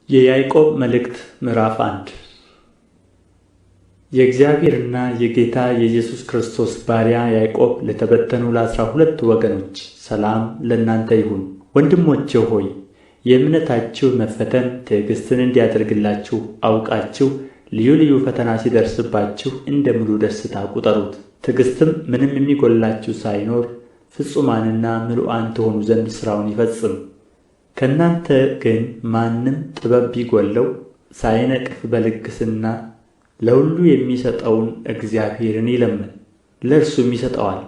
የያዕቆብ መልእክት ምዕራፍ 1። የእግዚአብሔርና የጌታ የኢየሱስ ክርስቶስ ባሪያ ያዕቆብ ለተበተኑ ለ12 ወገኖች ሰላም ለእናንተ ይሁን። ወንድሞቼ ሆይ፣ የእምነታችሁ መፈተን ትዕግሥትን እንዲያደርግላችሁ አውቃችሁ ልዩ ልዩ ፈተና ሲደርስባችሁ እንደ ሙሉ ደስታ ቍጠሩት። ትዕግሥትም ምንም የሚጎድላችሁ ሳይኖር ፍጹማንና ምሉዓን ትሆኑ ዘንድ ሥራውን ይፈጽም። ከእናንተ ግን ማንም ጥበብ ቢጎድለው ሳይነቅፍ በልግስና ለሁሉ የሚሰጠውን እግዚአብሔርን ይለምን፣ ለእርሱም ይሰጠዋል።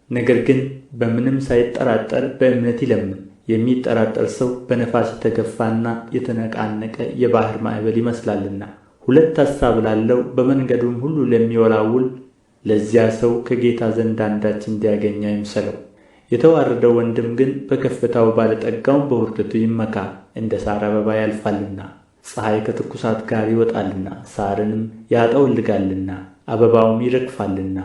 ነገር ግን በምንም ሳይጠራጠር በእምነት ይለምን። የሚጠራጠር ሰው በነፋስ የተገፋና የተነቃነቀ የባሕር ማዕበል ይመስላልና፣ ሁለት አሳብ ላለው በመንገዱም ሁሉ ለሚወላውል ለዚያ ሰው ከጌታ ዘንድ አንዳች እንዲያገኝ አይምሰለው። የተዋረደው ወንድም ግን በከፍታው ባለጠጋውም በውርደቱ ይመካ፣ እንደ ሣር አበባ ያልፋልና። ፀሐይ ከትኩሳት ጋር ይወጣልና ሣርንም ያጠወልጋልና፣ አበባውም ይረግፋልና፣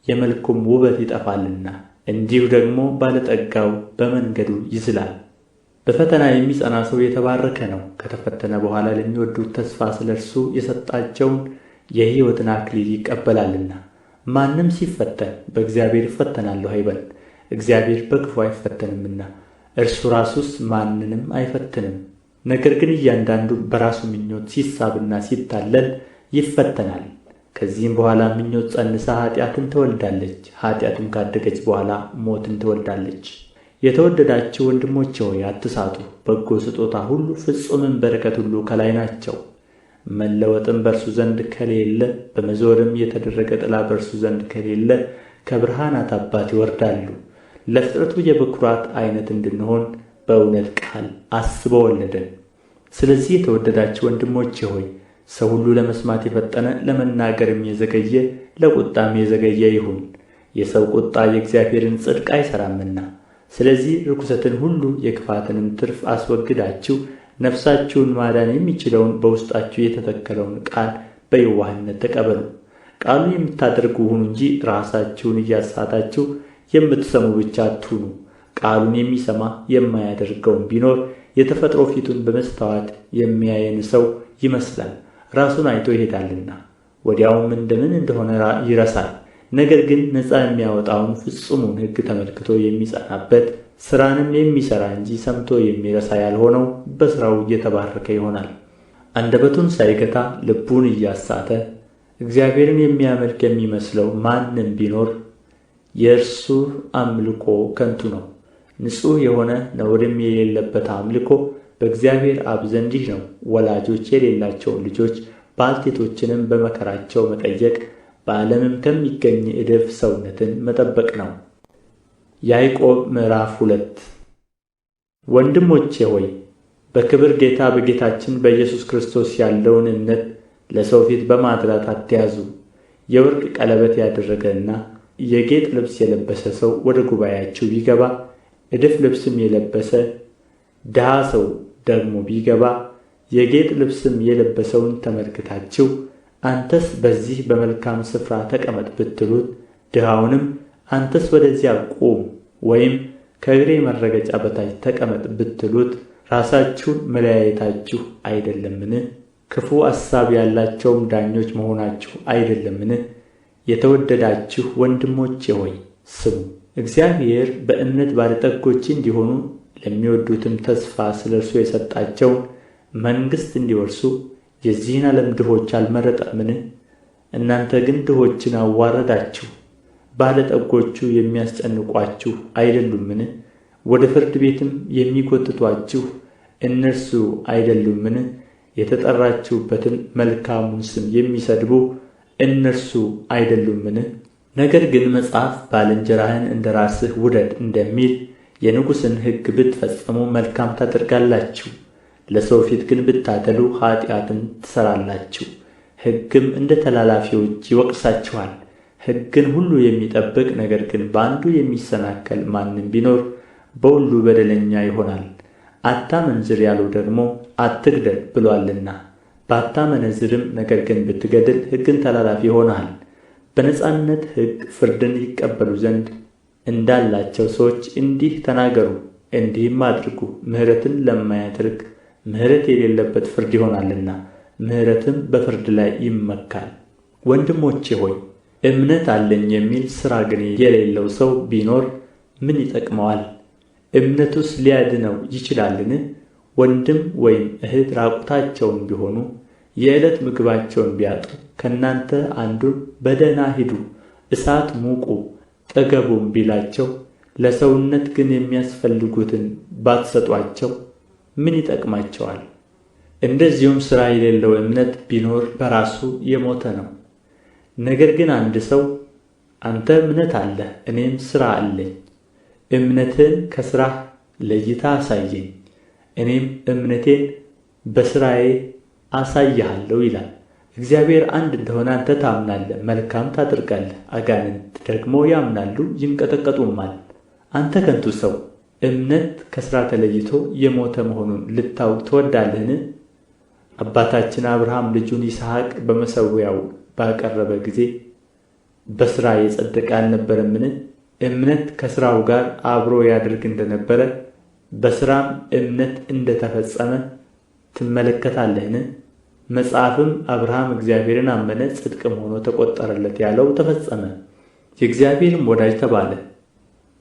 የመልኩም ውበት ይጠፋልና፣ እንዲሁ ደግሞ ባለጠጋው በመንገዱ ይዝላል። በፈተና የሚጸና ሰው የተባረከ ነው። ከተፈተነ በኋላ ለሚወዱት ተስፋ ስለ እርሱ የሰጣቸውን የሕይወትን አክሊል ይቀበላልና። ማንም ሲፈተን በእግዚአብሔር እፈተናለሁ አይበል፣ እግዚአብሔር በክፉ አይፈተንምና፣ እርሱ ራሱስ ማንንም አይፈትንም። ነገር ግን እያንዳንዱ በራሱ ምኞት ሲሳብና ሲታለል ይፈተናል። ከዚህም በኋላ ምኞት ፀንሳ ኃጢአትን ትወልዳለች፣ ኃጢአትም ካደገች በኋላ ሞትን ትወልዳለች። የተወደዳችሁ ወንድሞቼ ሆይ፣ አትሳቱ። በጎ ስጦታ ሁሉ ፍጹምም በረከት ሁሉ ከላይ ናቸው። መለወጥም በእርሱ ዘንድ ከሌለ፣ በመዞርም የተደረገ ጥላ በእርሱ ዘንድ ከሌለ ከብርሃናት አባት ይወርዳሉ። ለፍጥረቱ የበኵራት ዓይነት እንድንሆን በእውነት ቃል አስቦ ወለደን። ስለዚህ የተወደዳችሁ ወንድሞቼ ሆይ፣ ሰው ሁሉ ለመስማት የፈጠነ፣ ለመናገርም የዘገየ፣ ለቁጣም የዘገየ ይሁን። የሰው ቁጣ የእግዚአብሔርን ጽድቅ አይሠራምና። ስለዚህ ርኵሰትን ሁሉ የክፋትንም ትርፍ አስወግዳችሁ ነፍሳችሁን ማዳን የሚችለውን በውስጣችሁ የተተከለውን ቃል በየዋህነት ተቀበሉ። ቃሉን የምታደርጉ ሁኑ እንጂ ራሳችሁን እያሳታችሁ የምትሰሙ ብቻ አትሁኑ። ቃሉን የሚሰማ የማያደርገውም ቢኖር የተፈጥሮ ፊቱን በመስተዋት የሚያይን ሰው ይመስላል። ራሱን አይቶ ይሄዳልና ወዲያውም እንደምን እንደሆነ ይረሳል። ነገር ግን ነፃ የሚያወጣውን ፍጹሙን ሕግ ተመልክቶ የሚጸናበት፣ ሥራንም የሚሠራ እንጂ ሰምቶ የሚረሳ ያልሆነው በሥራው የተባረከ ይሆናል። አንደበቱን ሳይገታ ልቡን እያሳተ እግዚአብሔርን የሚያመልክ የሚመስለው ማንም ቢኖር የእርሱ አምልኮ ከንቱ ነው። ንጹሕ የሆነ ነውርም የሌለበት አምልኮ በእግዚአብሔር አብ ዘንድ ይህ ነው። ወላጆች የሌላቸውን ልጆች ባልቴቶችንም በመከራቸው መጠየቅ፣ በዓለምም ከሚገኝ እድፍ ሰውነትን መጠበቅ ነው። ያዕቆብ ምዕራፍ 2። ወንድሞቼ ሆይ፣ በክብር ጌታ በጌታችን በኢየሱስ ክርስቶስ ያለውን እምነት ለሰው ፊት በማድላት አትያዙ። የወርቅ ቀለበት ያደረገና የጌጥ ልብስ የለበሰ ሰው ወደ ጉባኤያችሁ ቢገባ፣ እድፍ ልብስም የለበሰ ድሀ ሰው ደግሞ ቢገባ፣ የጌጥ ልብስም የለበሰውን ተመልክታችሁ አንተስ በዚህ በመልካም ስፍራ ተቀመጥ ብትሉት፣ ድሀውንም አንተስ ወደዚያ ቁም ወይም ከእግሬ መረገጫ በታች ተቀመጥ ብትሉት፣ ራሳችሁን መለያየታችሁ አይደለምን? ክፉ አሳብ ያላቸውም ዳኞች መሆናችሁ አይደለምን? የተወደዳችሁ ወንድሞቼ ሆይ፣ ስሙ። እግዚአብሔር በእምነት ባለጠጎች እንዲሆኑ ለሚወዱትም ተስፋ ስለ እርሱ የሰጣቸውን መንግሥት እንዲወርሱ የዚህን ዓለም ድሆች አልመረጠምን? እናንተ ግን ድሆችን አዋረዳችሁ። ባለጠጎቹ የሚያስጨንቋችሁ አይደሉምን? ወደ ፍርድ ቤትም የሚጎትቱአችሁ እነርሱ አይደሉምን? የተጠራችሁበትን መልካሙን ስም የሚሰድቡ እነርሱ አይደሉምን? ነገር ግን መጽሐፍ ባልንጀራህን እንደ ራስህ ውደድ እንደሚል የንጉሥን ሕግ ብትፈጽሙ መልካም ታደርጋላችሁ። ለሰው ፊት ግን ብታደሉ ኃጢአትን ትሠራላችሁ፣ ሕግም እንደ ተላላፊዎች ይወቅሳችኋል። ሕግን ሁሉ የሚጠብቅ ነገር ግን በአንዱ የሚሰናከል ማንም ቢኖር በሁሉ በደለኛ ይሆናል። አታመንዝር ያለው ደግሞ አትግደል ብሎአልና፣ ባታመነዝርም ነገር ግን ብትገድል ሕግን ተላላፊ ሆነሃል። በነጻነት ሕግ ፍርድን ይቀበሉ ዘንድ እንዳላቸው ሰዎች እንዲህ ተናገሩ፣ እንዲህም አድርጉ። ምሕረትን ለማያደርግ ምሕረት የሌለበት ፍርድ ይሆናልና ምሕረትም በፍርድ ላይ ይመካል። ወንድሞቼ ሆይ፣ እምነት አለኝ የሚል ሥራ ግን የሌለው ሰው ቢኖር ምን ይጠቅመዋል? እምነቱስ ሊያድነው ይችላልን? ወንድም ወይም እህት ራቁታቸውን ቢሆኑ የዕለት ምግባቸውን ቢያጡ ከእናንተ አንዱን በደኅና ሂዱ፣ እሳት ሙቁ፣ ጥገቡም ቢላቸው ለሰውነት ግን የሚያስፈልጉትን ባትሰጡአቸው ምን ይጠቅማቸዋል? እንደዚሁም ሥራ የሌለው እምነት ቢኖር በራሱ የሞተ ነው። ነገር ግን አንድ ሰው አንተ እምነት አለህ፣ እኔም ሥራ አለኝ፣ እምነትህን ከሥራህ ለይተህ አሳየኝ፣ እኔም እምነቴን በሥራዬ አሳይሃለሁ ይላል። እግዚአብሔር አንድ እንደሆነ አንተ ታምናለህ፣ መልካም ታደርጋለህ። አጋንንት ደግሞ ያምናሉ ይንቀጠቀጡማል። አንተ ከንቱ ሰው፣ እምነት ከሥራ ተለይቶ የሞተ መሆኑን ልታውቅ ትወዳለህን? አባታችን አብርሃም ልጁን ይስሐቅ በመሠዊያው ባቀረበ ጊዜ በሥራ የጸደቀ አልነበረምን? እምነት ከሥራው ጋር አብሮ ያደርግ እንደነበረ በሥራም እምነት እንደ ተፈጸመ ትመለከታለህን? መጽሐፍም አብርሃም እግዚአብሔርን አመነ ጽድቅም ሆኖ ተቈጠረለት ያለው ተፈጸመ፣ የእግዚአብሔርም ወዳጅ ተባለ።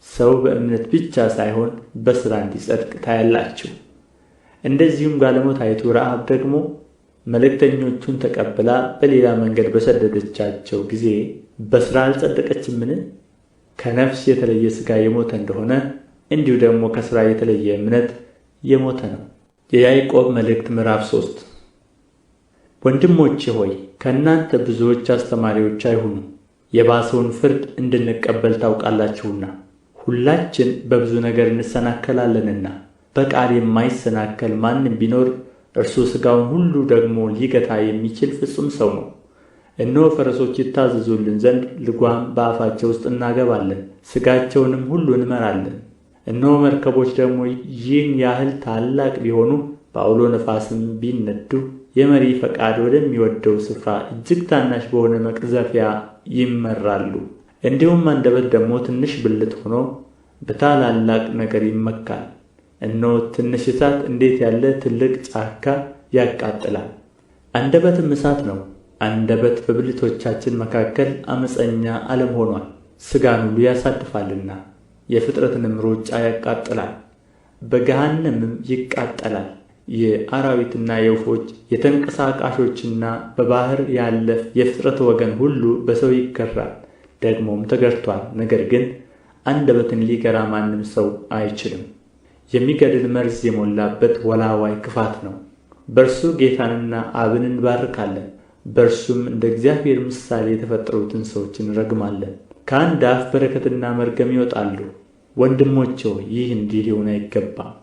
ሰው በእምነት ብቻ ሳይሆን በሥራ እንዲጸድቅ ታያላችሁ። እንደዚሁም ጋለሞታይቱ ረዓብ ደግሞ መልእክተኞቹን ተቀብላ በሌላ መንገድ በሰደደቻቸው ጊዜ በሥራ አልጸደቀችምን? ከነፍስ የተለየ ሥጋ የሞተ እንደሆነ እንዲሁ ደግሞ ከሥራ የተለየ እምነት የሞተ ነው። የያዕቆብ መልእክት ምዕራፍ 3። ወንድሞቼ ሆይ፣ ከእናንተ ብዙዎች አስተማሪዎች አይሁኑ፣ የባሰውን ፍርድ እንድንቀበል ታውቃላችሁና። ሁላችን በብዙ ነገር እንሰናከላለንና፣ በቃል የማይሰናከል ማንም ቢኖር እርሱ ሥጋውን ሁሉ ደግሞ ሊገታ የሚችል ፍጹም ሰው ነው። እነሆ ፈረሶች ይታዘዙልን ዘንድ ልጓም በአፋቸው ውስጥ እናገባለን፣ ሥጋቸውንም ሁሉ እንመራለን። እነሆ መርከቦች ደግሞ ይህን ያህል ታላቅ ቢሆኑ በዐውሎ ነፋስም ቢነዱ የመሪ ፈቃድ ወደሚወደው ስፍራ እጅግ ታናሽ በሆነ መቅዘፊያ ይመራሉ። እንዲሁም አንደበት ደግሞ ትንሽ ብልት ሆኖ በታላላቅ ነገር ይመካል። እነሆ ትንሽ እሳት እንዴት ያለ ትልቅ ጫካ ያቃጥላል! አንደበትም እሳት ነው። አንደበት በብልቶቻችን መካከል ዓመፀኛ ዓለም ሆኖአል፣ ሥጋን ሁሉ ያሳድፋልና የፍጥረትንም ሩጫ ያቃጥላል፣ በገሃነምም ይቃጠላል። የአራዊትና የወፎች የተንቀሳቃሾችና በባሕር ያለ የፍጥረት ወገን ሁሉ በሰው ይገራል፣ ደግሞም ተገርቶአል። ነገር ግን አንደበትን ሊገራ ማንም ሰው አይችልም። የሚገድል መርዝ የሞላበት ወላዋይ ክፋት ነው። በእርሱ ጌታንና አብን እንባርካለን፣ በእርሱም እንደ እግዚአብሔር ምሳሌ የተፈጠሩትን ሰዎች እንረግማለን። ከአንድ አፍ በረከትና መርገም ይወጣሉ። ወንድሞቼ ሆይ፣ ይህ እንዲህ ሊሆን አይገባም።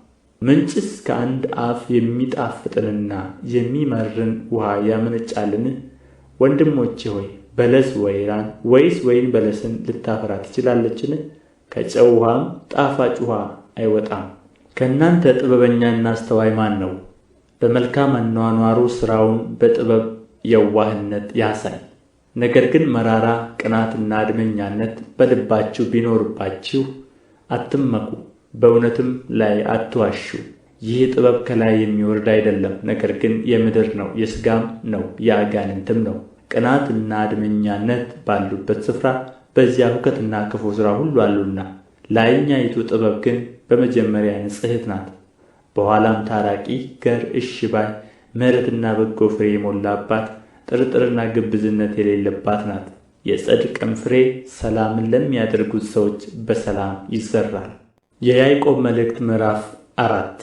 ምንጭስ ከአንድ አፍ የሚጣፍጥንና የሚመርን ውኃ ያመነጫልን? ወንድሞቼ ሆይ፣ በለስ ወይራን ወይስ ወይን በለስን ልታፈራ ትችላለችን? ከጨው ውኃም ጣፋጭ ውኃ አይወጣም። ከእናንተ ጥበበኛና አስተዋይ ማን ነው? በመልካም አኗኗሩ ሥራውን በጥበብ የዋህነት ያሳይ። ነገር ግን መራራ ቅናትና አድመኛነት በልባችሁ ቢኖርባችሁ አትመኩ፣ በእውነትም ላይ አትዋሹ። ይህ ጥበብ ከላይ የሚወርድ አይደለም፣ ነገር ግን የምድር ነው፣ የሥጋም ነው፣ የአጋንንትም ነው። ቅናትና አድመኛነት ባሉበት ስፍራ በዚያ ሁከትና ክፉ ሥራ ሁሉ አሉና። ላይኛይቱ ጥበብ ግን በመጀመሪያ ንጽሕት ናት፣ በኋላም ታራቂ፣ ገር፣ እሺ ባይ፣ ምሕረትና በጎ ፍሬ የሞላባት፣ ጥርጥርና ግብዝነት የሌለባት ናት። የጽድቅም ፍሬ ሰላምን ለሚያደርጉት ሰዎች በሰላም ይዘራል። የያዕቆብ መልእክት ምዕራፍ 4።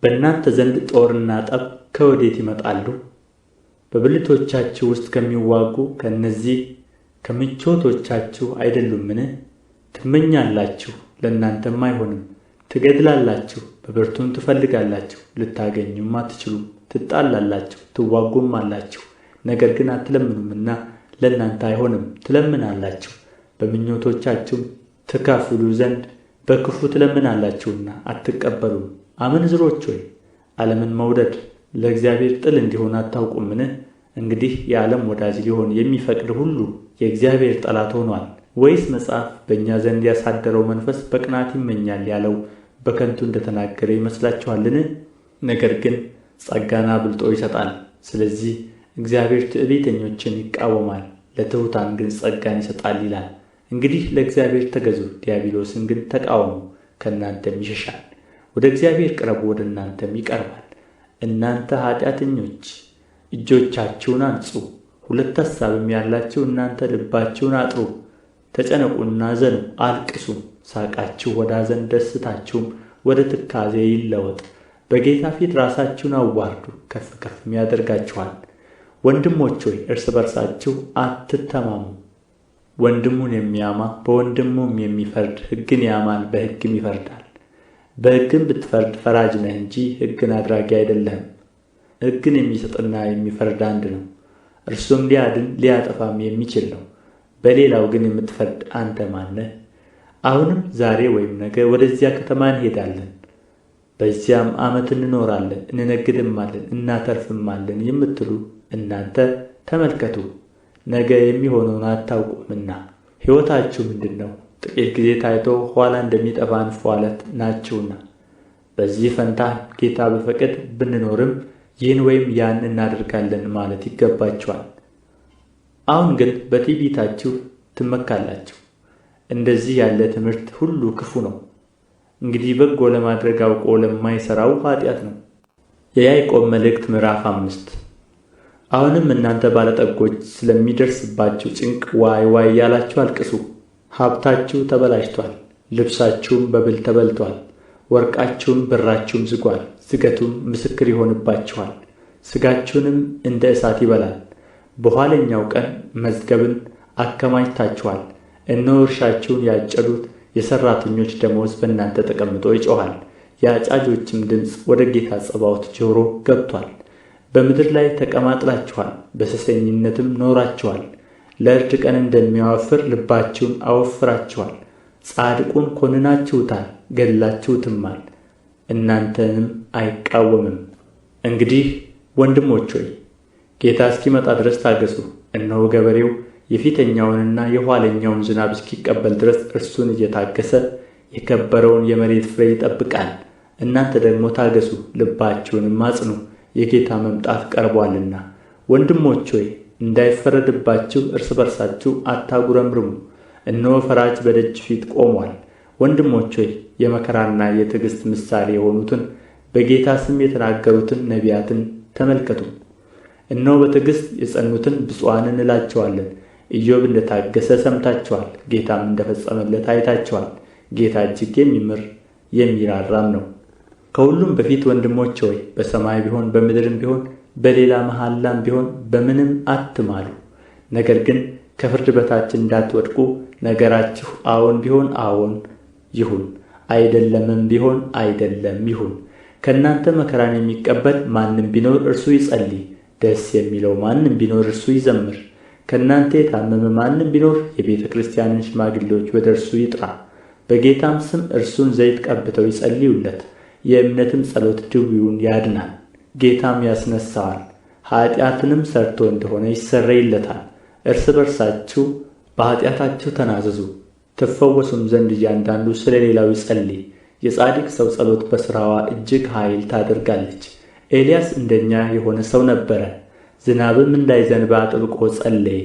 በእናንተ ዘንድ ጦርና ጠብ ከወዴት ይመጣሉ? በብልቶቻችሁ ውስጥ ከሚዋጉ ከእነዚህ ከምቾቶቻችሁ አይደሉምን? ትመኛላችሁ፣ ለእናንተም አይሆንም። ትገድላላችሁ፣ በብርቱም ትፈልጋላችሁ፣ ልታገኙም አትችሉም። ትጣላላችሁ፣ ትዋጉም አላችሁ፣ ነገር ግን አትለምኑምና ለእናንተ አይሆንም። ትለምናላችሁ፣ በምኞቶቻችሁም ትከፍሉ ዘንድ በክፉ ትለምናላችሁና አትቀበሉም። አመንዝሮች ሆይ፣ ዓለምን መውደድ ለእግዚአብሔር ጥል እንዲሆን አታውቁምን? እንግዲህ የዓለም ወዳጅ ሊሆን የሚፈቅድ ሁሉ የእግዚአብሔር ጠላት ሆኖአል። ወይስ መጽሐፍ በእኛ ዘንድ ያሳደረው መንፈስ በቅናት ይመኛል ያለው በከንቱ እንደ ተናገረ ይመስላችኋልን? ነገር ግን ጸጋን አብልጦ ይሰጣል። ስለዚህ እግዚአብሔር ትዕቢተኞችን ይቃወማል፣ ለትሑታን ግን ጸጋን ይሰጣል ይላል። እንግዲህ ለእግዚአብሔር ተገዙ፣ ዲያብሎስን ግን ተቃወሙ፣ ከእናንተም ይሸሻል። ወደ እግዚአብሔር ቅረቡ፣ ወደ እናንተም ይቀርባል። እናንተ ኃጢአተኞች እጆቻችሁን አንጹ፣ ሁለት አሳብም ያላችሁ እናንተ ልባችሁን አጥሩ። ተጨነቁና እዘኑ፣ አልቅሱም። ሳቃችሁ ወደ ኀዘን ደስታችሁም ወደ ትካዜ ይለወጥ። በጌታ ፊት ራሳችሁን አዋርዱ፣ ከፍ ከፍም ያደርጋችኋል። ወንድሞች ሆይ፣ እርስ በርሳችሁ አትተማሙ። ወንድሙን የሚያማ በወንድሙም የሚፈርድ ሕግን ያማል፣ በሕግም ይፈርዳል። በሕግም ብትፈርድ ፈራጅ ነህ እንጂ ሕግን አድራጊ አይደለህም። ሕግን የሚሰጥና የሚፈርድ አንድ ነው፣ እርሱም ሊያድን ሊያጠፋም የሚችል ነው። በሌላው ግን የምትፈርድ አንተ ማን ነህ? አሁንም ዛሬ ወይም ነገ ወደዚያ ከተማ እንሄዳለን፣ በዚያም ዓመት እንኖራለን፣ እንነግድማለን፣ እናተርፍማለን የምትሉ እናንተ ተመልከቱ፣ ነገ የሚሆነውን አታውቁምና። ሕይወታችሁ ምንድር ነው? ጥቂት ጊዜ ታይቶ ኋላ እንደሚጠፋ እንፏለት ናችሁና። በዚህ ፈንታ ጌታ ቢፈቅድ ብንኖርም ይህን ወይም ያን እናደርጋለን ማለት ይገባችኋል። አሁን ግን በትዕቢታችሁ ትመካላችሁ። እንደዚህ ያለ ትምህርት ሁሉ ክፉ ነው። እንግዲህ በጎ ለማድረግ አውቆ ለማይሠራው ኃጢአት ነው። የያዕቆብ መልእክት ምዕራፍ 5። አሁንም እናንተ ባለጠጎች ስለሚደርስባችሁ ጭንቅ ዋይ ዋይ እያላችሁ አልቅሱ። ሀብታችሁ ተበላሽቶአል፣ ልብሳችሁም በብል ተበልቶአል። ወርቃችሁም ብራችሁም ዝጎአል፣ ዝገቱም ምስክር ይሆንባችኋል፣ ሥጋችሁንም እንደ እሳት ይበላል። በኋለኛው ቀን መዝገብን አከማችታችኋል። እነሆ እርሻችሁን ያጨዱት የሠራተኞች ደመወዝ በእናንተ ተቀምጦ ይጮኻል፣ የአጫጆችም ድምፅ ወደ ጌታ ፀባዖት ጆሮ ገብቶአል። በምድር ላይ ተቀማጥላችኋል፣ በሴሰኝነትም ኖራችኋል። ለእርድ ቀን እንደሚያወፍር ልባችሁን አወፍራችኋል። ጻድቁን ኰንናችሁታል፣ ገድላችሁትማል፣ እናንተንም አይቃወምም። እንግዲህ ወንድሞች ሆይ፣ ጌታ እስኪመጣ ድረስ ታገሡ። እነሆ ገበሬው የፊተኛውንና የኋለኛውን ዝናብ እስኪቀበል ድረስ እርሱን እየታገሠ የከበረውን የመሬት ፍሬ ይጠብቃል። እናንተ ደግሞ ታገሡ፣ ልባችሁንም አጽኑ፣ የጌታ መምጣት ቀርቦአልና። ወንድሞች ሆይ፣ እንዳይፈረድባችሁ እርስ በርሳችሁ አታጉረምርሙ። እነሆ ፈራጅ በደጅ ፊት ቆሞአል። ወንድሞች ሆይ፣ የመከራና የትዕግሥት ምሳሌ የሆኑትን በጌታ ስም የተናገሩትን ነቢያትን ተመልከቱ። እነሆ በትዕግሥት የጸኑትን ብፁዓን እንላቸዋለን። ኢዮብ እንደ ታገሠ ሰምታችኋል፣ ጌታም እንደ ፈጸመለት አይታችኋል። ጌታ እጅግ የሚምር የሚራራም ነው። ከሁሉም በፊት ወንድሞች ሆይ፣ በሰማይ ቢሆን በምድርም ቢሆን በሌላ መሐላም ቢሆን በምንም አትማሉ። ነገር ግን ከፍርድ በታች እንዳትወድቁ ነገራችሁ አዎን ቢሆን አዎን ይሁን፣ አይደለምም ቢሆን አይደለም ይሁን። ከእናንተ መከራን የሚቀበል ማንም ቢኖር እርሱ ይጸልይ። ደስ የሚለው ማንም ቢኖር እርሱ ይዘምር። ከእናንተ የታመመ ማንም ቢኖር የቤተ ክርስቲያንን ሽማግሌዎች ወደ እርሱ ይጥራ፣ በጌታም ስም እርሱን ዘይት ቀብተው ይጸልዩለት። የእምነትም ጸሎት ድውዩን ያድናል፣ ጌታም ያስነሣዋል። ኃጢአትንም ሠርቶ እንደሆነ ይሰረይለታል። እርስ በርሳችሁ በኃጢአታችሁ ተናዘዙ፣ ትፈወሱም ዘንድ እያንዳንዱ ስለ ሌላው ይጸልይ። የጻድቅ ሰው ጸሎት በሥራዋ እጅግ ኃይል ታደርጋለች። ኤልያስ እንደኛ የሆነ ሰው ነበረ። ዝናብም እንዳይዘንብ አጥብቆ ጸለየ።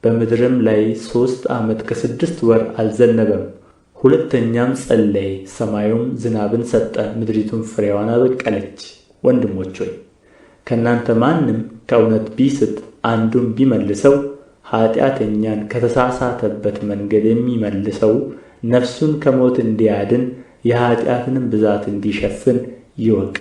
በምድርም ላይ 3 ዓመት ከ6 ወር አልዘነበም። ሁለተኛም ጸለየ፣ ሰማዩም ዝናብን ሰጠ፣ ምድሪቱም ፍሬዋን አበቀለች። ወንድሞች ሆይ፣ ከእናንተ ማንም ከእውነት ቢስት አንዱም ቢመልሰው፣ ኃጢአተኛን ከተሳሳተበት መንገድ የሚመልሰው ነፍሱን ከሞት እንዲያድን የኃጢአትንም ብዛት እንዲሸፍን ይወቅ።